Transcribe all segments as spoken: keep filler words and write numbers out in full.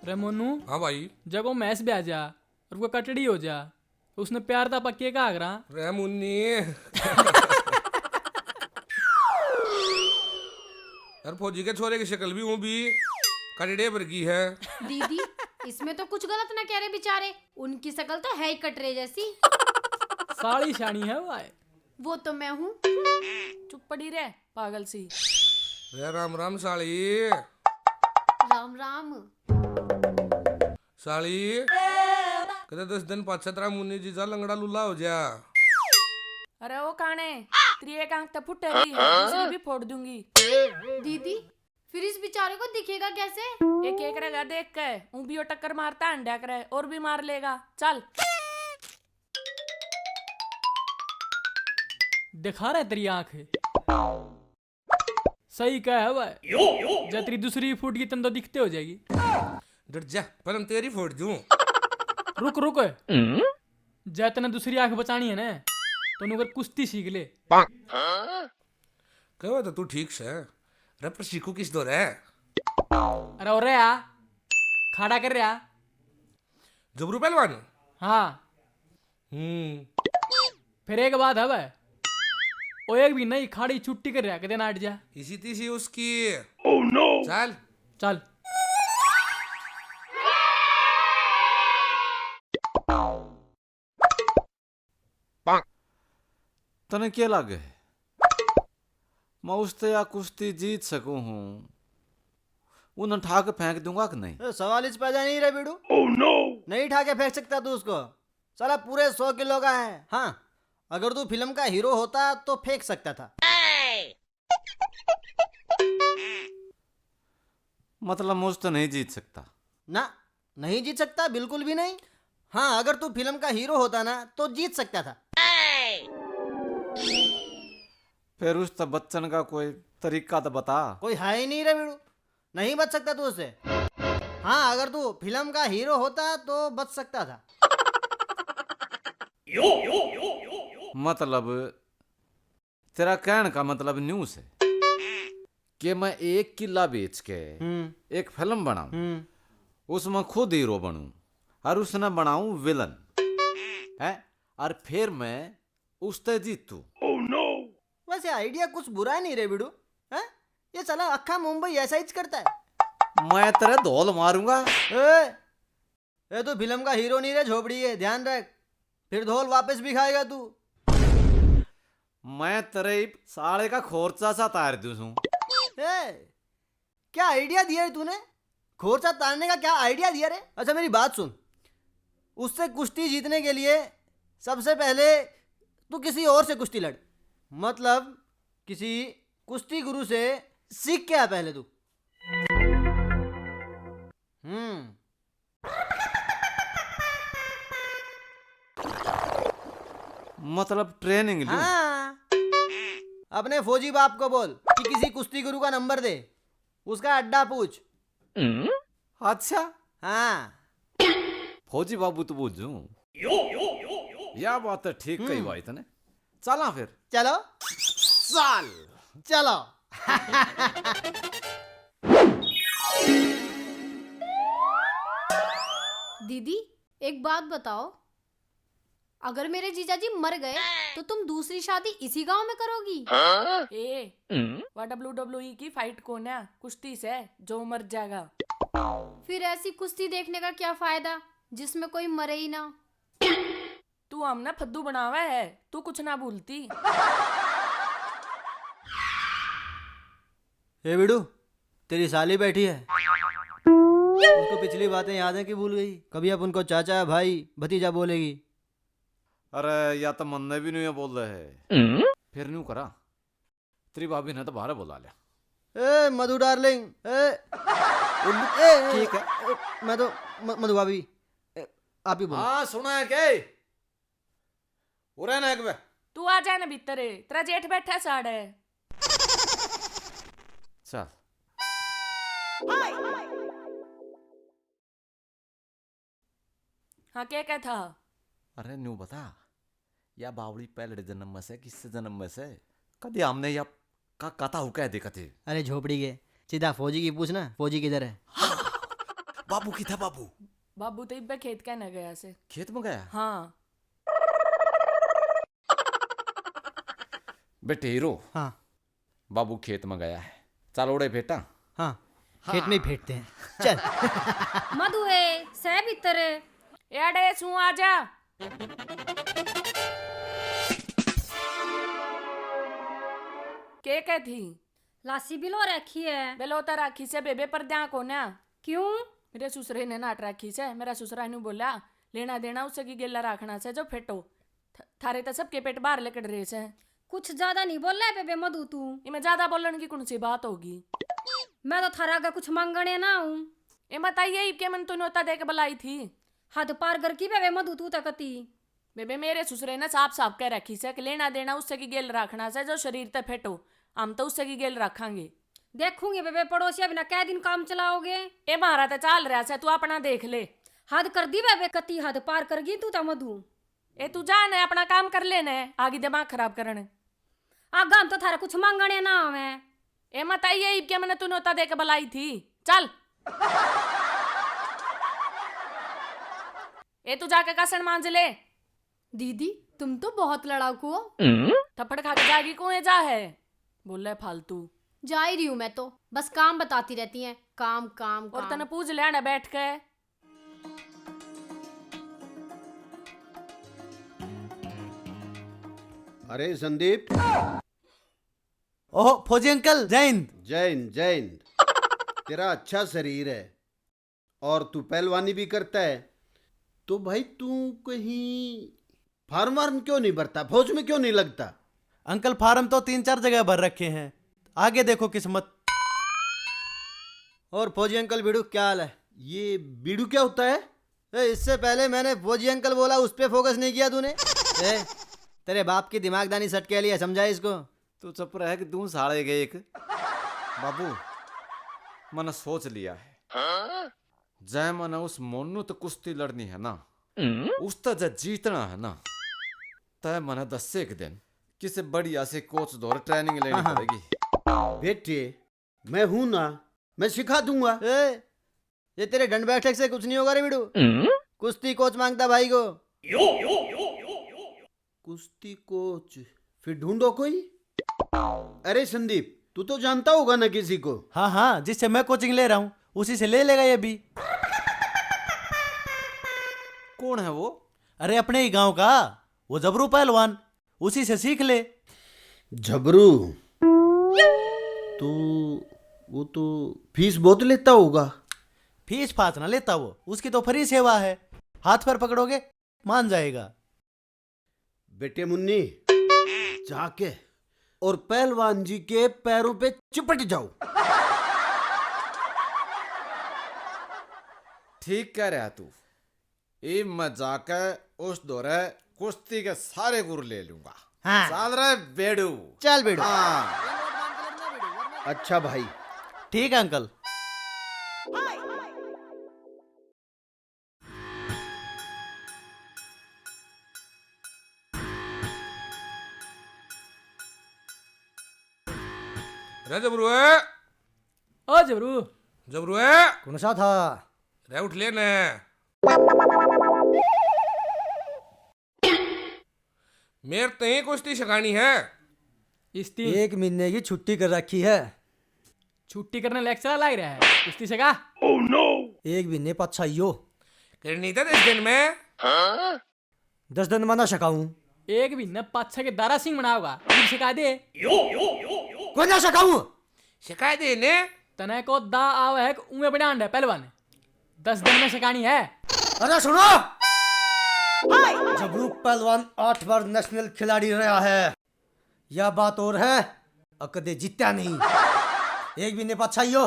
रे मोनू, हाँ भाई। जब वो मैस भी आ जा और वो कटड़ी हो जा, तो उसने प्यार दा पक्के का आगरा। रे मुन्नी। यार, फौजी के छोरे की शक्ल भी ऊं भी कटड़े वर्गी है। दीदी, इसमें तो कुछ गलत ना कह रहे बेचारे, उनकी शक्ल तो है ही कटरे जैसी। साली शानी है भाई। वो तो मैं हूँ। चुप पड़ी रह, पागल सी। रे राम राम साली। राम राम। साली, कदे दस दिन पाछे तेरा मुन्नी जीजा लंगड़ा लूला हो जा। अरे ओ काने, तेरी एक आंख तो फुटे रही, दूसरी भी फोड़ दूंगी। दीदी, फिर इस बेचारे को दिखेगा कैसे? एक एक रहेगा देख के, ऊं भी ओ टक्कर मारता अंडा करे और भी मार लेगा। चल। दिखा रहा है तेरी आंख। सही कहा है भाई। जब तेरी दूसरी फूट गई, तन तो दिखते हो जाएगी। डट जा, पहले मैं तेरी फोड़ दूं। रुक, रुक। जब तने दूसरी आंख बचानी है ना, तो नुकर कुश्ती सीख ले। कहो तो तू ठीक से। रे, पर सीखू किस दो रे? अरे, और रे आ, खाड़ा कर रहा। जबरू पहलवान? हाँ। हम्म। फिर एक बात है भाई, ओ एक भी नहीं खाड़ी छुट्टी कर रहा, कदे ना हट जा। इसी तीसी उसकी। Oh no! चल। चल। तने के लागे, मैं उसते या कुश्ती जीत सकूं हूँ? उन्हें ठा के फेंक दूंगा कि नहीं? ए, सवाल इस पैदा नहीं रे बीड़ू। Oh no! नहीं ठा के फेंक सकता तू उसको। साला पूरे सौ किलो का है। हाँ, अगर तू फिल्म का हीरो होता तो फेंक सकता था। मतलब मुझ तो नहीं जीत सकता? ना, नहीं जीत सकता, बिल्कुल भी नहीं। हाँ, अगर तू फिल्म का हीरो होता ना तो जीत सकता था। फिर उस तक बच्चन का कोई तरीका तो बता। कोई है ही नहीं रे बीड़ू, नहीं बच सकता तू उससे। हाँ, अगर तू फिल्म का हीरो होता तो बच सकता था। मतलब तेरा कहण का मतलब न्यू से कि मैं एक किला बेच के हम्म। एक फिल्म बनाऊं, हम्म। उसमें खुद हीरो बनूं और उसने बनाऊं विलन, है, और फिर मैं उसते जीतू। वैसे आइडिया कुछ बुरा नहीं रे बिडू, हैं? ये साला अखा मुंबई ऐसा ही करता है। मैं तेरे धोल मारूंगा। ए, ए, तू फिल्म का हीरो नहीं रे, झोपड़ी है, ध्यान रख, फिर धोल वापस भी खाएगा तू। मैं तेरे इब साले का खोरचा सा तार दूं सूं। ए, क्या आइडिया दिया है तूने? खोरचा तारने का क्या आइडिया दिया रे? अच्छा, मेरी बात सुन, उससे कुश्ती जीतने के लिए सबसे पहले तू किसी और से कुश्ती लड़, मतलब किसी कुश्ती गुरु से सीख के आ पहले तू। हम्म। मतलब ट्रेनिंग लूं? हाँ। अपने फौजी बाप को बोल कि किसी कुश्ती गुरु का नंबर दे, उसका अड्डा पूछ। अच्छा। हाँ। फौजी बाबू तो बोल जूं। या बात तो ठीक कही हम्म। भाई तने। चला फिर। चलो। चल। चलो। दीदी, एक बात बताओ, अगर मेरे जीजा जी मर गए तो तुम दूसरी शादी इसी गांव में करोगी? ए, वा डब्ल्यू डब्ल्यू ई की फाइट कोन्या, कुश्ती से, जो मर जाएगा। फिर ऐसी कुश्ती देखने का क्या फायदा जिसमें कोई मरे ही ना? तू हमने फद्दू बनावे है, तू कुछ ना भूलती। ए बिडू, तेरी साली बैठी है, उसको पिछली बातें याद है कि भूल गई? कभी आप उनको चाचा, भाई, भतीजा बोलेगी। अरे, या तो मन्ने भी न्यू बोल रहे है। फिर न्यू करा, तेरी भाभी ने तो बाहर बुला लिया। ए मधु डार्लिंग, ए, उल्लू, ए, ए, ठीक है। ए, मैं तो म-, मधु भाभी, ए, आप ही बोलो। हाँ, सुना है के? उरे ना एक बे। तू आ जा ना भीतर, तेरा जेठ बैठा साड़े। चल। हाँ, क्या क्या था? अरे न्यू बता, या बावली पहले जन्म में से, किससे जन्म में से? कदे हमने या का कथा हो कह दे कथे। अरे झोपड़ी के, सीधा फौजी की पूछ ना, फौजी किधर है? बाबू किथे बाबू? बाबू तो इब्बे खेत कहने गया से। खेत में गया? हाँ। बेटे हीरो, हाँ। बाबू खेत में गया है, चल ओड़े भेटा। हाँ, खेत में ही भेटते हैं। चल। मधु ए, सह भीतर। ए अड़े सू आ जा। के कह थी? लासी बिलो रखी है। बिलो तो रखी से बेबे, पर ध्यान कोन्या। क्यों? मेरे ससुरे ने नाट रखी से। मेरा ससुरा न्यू बोला, लेना देना उससे की गेला रखना से जो फेटो। थ-, थारे तो सबके पेट बाहर लिकड़ रहे से। कुछ ज्यादा नहीं बोला है बेबे मधु तू? इमे ज्यादा बोलण की कौन सी बात होगी? मैं तो थारा आगे कुछ मांगने ना हूँ। ए बताइए, इब के मन तू न्योता दे के बुलाई थी? हद पार कर की बेबे मधु तू तो कती। बेबे, मेरे ससुरे ने साफ साफ कह रखी से कि लेना देना उससे की गेल रखना से जो शरीर ते फेटो, हम तो उससे की गेल रखांगे। देखूंगी बेबे, पड़ोसिया बिना कै दिन काम चलाओगे? ए, म्हारा तो चाल रहा से, तू अपना देख ले। हद कर दी बेबे, कती हद पार कर गई तू तो मधु। ए, तू जा ने, अपना काम कर ले ने, आगी दिमाग खराब करण। आगा हम तो थारा कुछ मांगने ना आवे। ए, मत आई, इब के मने तू न्योता दे के बुलाई थी। चल। ए, तू जाके कासण मांज ले। दीदी, तुम तो बहुत लड़ाकू हो। थप्पड़ खा के जागी कुएं जा है, बोले फालतू। जा ही रही हूँ मैं तो, बस काम बताती रहती हैं, काम, काम, और काम। तने पूछ लिया ना बैठ के। अरे संदीप। ओहो, फौजी अंकल, जय हिंद। जय हिंद, जय हिंद। तेरा अच्छा शरीर है और तू पहलवानी भी करता है, तो भाई तू कहीं फार्म वार्म क्यों नहीं भरता, फौज में क्यों नहीं लगता? अंकल, फार्म तो तीन चार जगह भर रखे हैं, आगे देखो किस्मत। और फौजी अंकल बीड़ू, क्या हाल है? ये बीड़ू क्या होता है? ए, इससे पहले मैंने फौजी अंकल बोला, उस पे फोकस नहीं किया तूने। ए, तेरे बाप की दिमागदानी सट के लिए समझा इसको। तू चुप रह कि तू साले के एक। बाबू, मैंने सोच लिया है। जै मैंने उस मोनू तो कुश्ती लड़नी है ना, उस तो जै जीतना है ना, तै मैंने दस एक दिन किसी बढ़िया से कोच धोर ट्रेनिंग लेनी हाँ, हाँ। पड़ेगी। बेटे, मैं हूं ना, मैं सिखा दूंगा। ए, ये तेरे ढंड बैठक से कुछ नहीं होगा रे बिडू। कुश्ती कोच मांगता भाई को। कुश्ती कोच? फिर ढूंढो कोई। अरे संदीप, तू तो जानता होगा ना किसी को। हाँ हाँ, जिससे मैं कोचिंग ले रहा हूँ, उसी से ले लेगा ये भी। कौन है वो? अरे अपने ही गांव का, वो जबरू पहलवान, उसी से सीख ले। जबरू? तो वो तो फीस बहुत लेता होगा। फीस फास ना लेता वो, उसकी तो फ्री सेवा है। हाथ पैर पकड़ोगे, मान जाएगा। बेटे मुन्नी, जाके और पहलवान जी के पैरों पे चिपट जाओ। ठीक कह रहा तू। इब मैं जाके उस धोरे कुश्ती के सारे गुर ले लूंगा। हाँ। चल रे बेडू। चल बेडू। हाँ। अच्छा भाई। ठीक है अंकल। रे जबरू है। ओ जबरू। जबरू है। कौन सा था? रे उठ ले ने। मेरे ते ही कुश्ती सिखानी है। इस्ती। एक महीने की छुट्टी कर रखी है। छुट्टी करने लेक्चर लाग रहा है, कुश्ती सिखा। एक महीने पाछा यो। करनी तो दस दिन में। दस दिन में ना सिखाऊं। एक महीने पाछा के दारा सिंह बनाओगा, फिर सिखा दे। कोई ना सिखाऊं। सिखा दे ने। तने को दा आवे है कि उंगे बड़ा अंडा पहलवान। दस दिन में सिखानी है। अरे सुनो, जबरू पहलवान आठ बार नेशनल खिलाड़ी रहा है, या बात और है, और कदे जीत्या नहीं। एक महीने पाछा ही हो।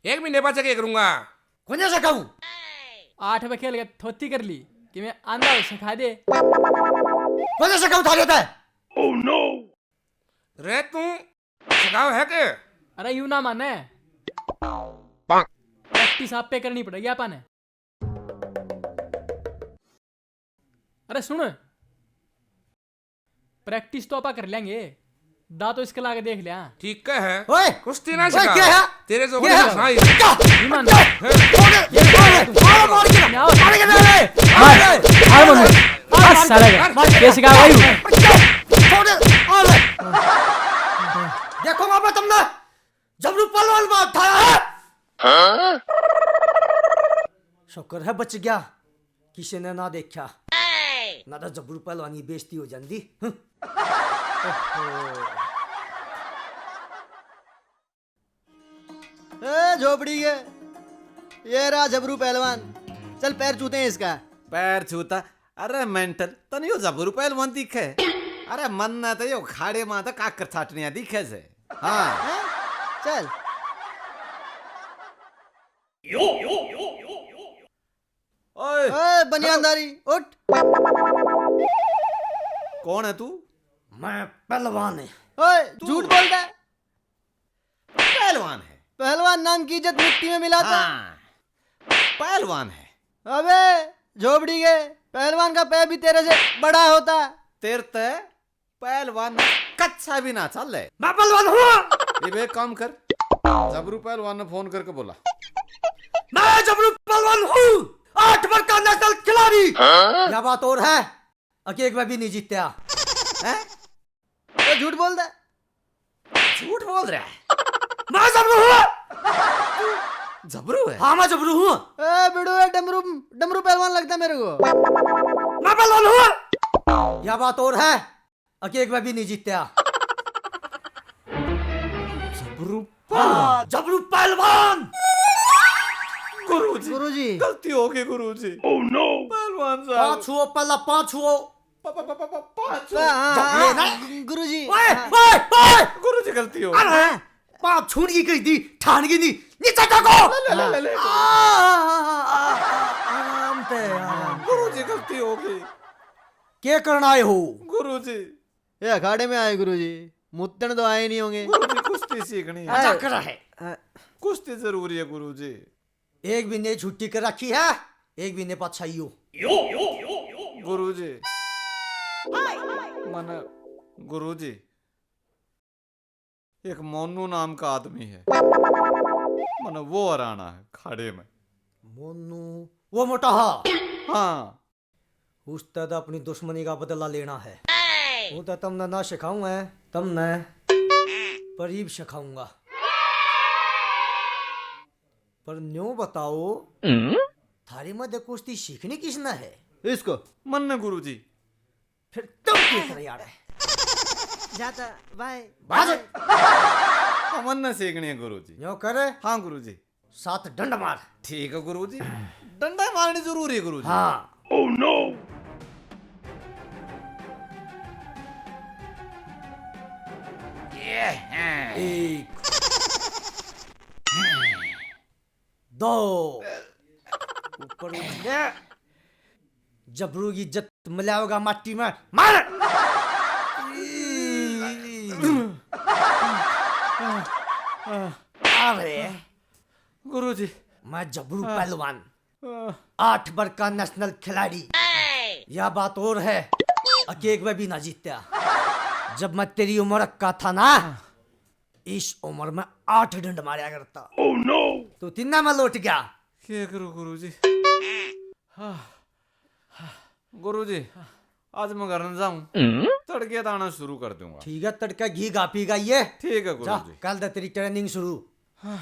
एक महीने पाछा क्या करूंगा? कोने से कहूं? आठ पे खेल के थोती कर ली कि मैं आंधा हो सिखा दे। कोने से कहूं था देता है? रे तू सिखाओ है के? अरे यूं ना माने, प्रैक्टिस आप पे करनी पड़ेगी आपा ने। अरे सुन, प्रैक्टिस तो आपा कर लेंगे, दा तो इसके लाके देख लिया। ठीक है। ओए! कुश्ती ना ओए, सिखा। क्या है? तेरे जो क्या है? हाँ, ये क्या? नहीं मानता। छोड़ दे। ये मारो, मार के। क्या? मार के दे। मार, मार, मार, मार, मार, साला। मार। कैसे कहा भाई? छोड़ दे। मार। देखो बाबा, तुमने जबरू पहलवान बात था। शुक्र है बच गया, किसी ने ना देखा, ना तो जबरू पहलवान की बेइज्जती हो जाती। हम्म। ए झोपड़ी के, ये रहा जबरू पहलवान। चल पैर छूते हैं इसका। पैर छूता? अरे मेंटल, तने यो जबरू पहलवान दिखे? अरे मन्ने तो यो खाड़े में तो काकर छाटनिया दिखे से। हाँ। हैं? चल। ओए। ओए बनियानदारी, उठ। कौन है तू? मैं पहलवान है। ओए, तू झूठ बोल रहा है। पहलवान है। पहलवान नाम की इज्जत मिट्टी में मिलाता। हाँ, पहलवान है। अबे झोपड़ी के, पहलवान का पैर भी तेरे से बड़ा होता। तेरे ते पहलवान कच्छा भी ना चल ले। मैं पहलवान हूँ। ये बे, एक काम कर, जबरू पहलवान ने फोन करके बोला। मैं जबरू पहलवान हूँ, आठ बार का नेशनल खिलाड़ी। हाँ? यह बात और है, अकेक में भी नहीं जीत्या। हैं? तो झूठ बोल दे। झूठ बोल रहा है। मैं जबरू हूँ। जबरू है? हाँ, मैं जबरू हूँ। ए बिड़ू, ए डमरू, डमरू पहलवान लगता है मेरे को। मैं पहलवान हूँ। यह बात और है, अकेक में भी नहीं जीत्या। जबरू पहलवान। जबरू पहलवान। गुरुजी, गुरुजी। गलती हो गई गुरुजी। Oh no। पहलवान साहब। पाँच हुओ, पहला पाँच हुओ। पा-, पा-, पा-, पा-, पा-, पाँच हुओ। हाँ, हाँ, जब ये हाँ, ना गुरुजी। ओए, हाँ। ओए, ओए। गुरुजी गलती हो गई। अरे, हाँ। पाँच छूण की कही थी, ठाण की नहीं। नीचे तको। ले, ले, ले, ले, ले। आ, आ, आ, आ, आ, आराम पे, आराम पे। गुरुजी गलती हो गई। क्या करना आए हो? गुरुजी। ये अखाड़े में आए गुरुजी, मुत्तण तो आए नहीं होंगे। गुरुजी, कुश्ती सीखनी है। मजाक कर रहा है। अ, कुश्ती जरूरी है गुरुजी। एक महीने छुट्टी कर रखी है, एक महीने पाछा ही हो। गुरुजी, मन, गुरुजी, एक मोनू नाम का आदमी है, मन वो हराना है खाड़े में। मोनू, वो मोटा हा? हाँ। उसतै तो अपनी दुश्मनी का बदला लेना है। वो तो तमने ना सिखाऊं है, तमने परीब सिखाऊंगा। पर न्यू बताओ, हम्म? थारी मध्य कुश्ती सीखनी किसने है? इसको। मन्ने गुरुजी। फिर तुम क्या कर यार है? जाता भाई। भाग। मन्ने सीखनी है गुरुजी। न्यू करे? हाँ गुरुजी। सात डंड मार। ठीक है गुरुजी, डंडा मारनी जरूरी है गुरुजी। हाँ। Oh no! ये हैं। एक, दो, ऊपर उठ ले। जबरू की इज्जत मिलाओगा माटी में, मार। अरे गुरुजी। मैं जबरू हाँ। पहलवान, हाँ। आठ बार का नेशनल खिलाड़ी। या बात और है, अकेक में भी ना जीत्या। जब मैं तेरी उम्र का था ना, हाँ। इस उम्र में आठ डंड मारया करता। Oh no! तू तिन्ना में लौट गया। क्या करूँ गुरुजी? हाँ। गुरुजी, आज मैं घर न जाऊं, हम्म? तड़के ताना शुरू कर दूंगा। ठीक है, तड़के घी घा पी गई है। ठीक है जा, गुरुजी। कल दे तेरी ट्रेनिंग शुरू। हाँ।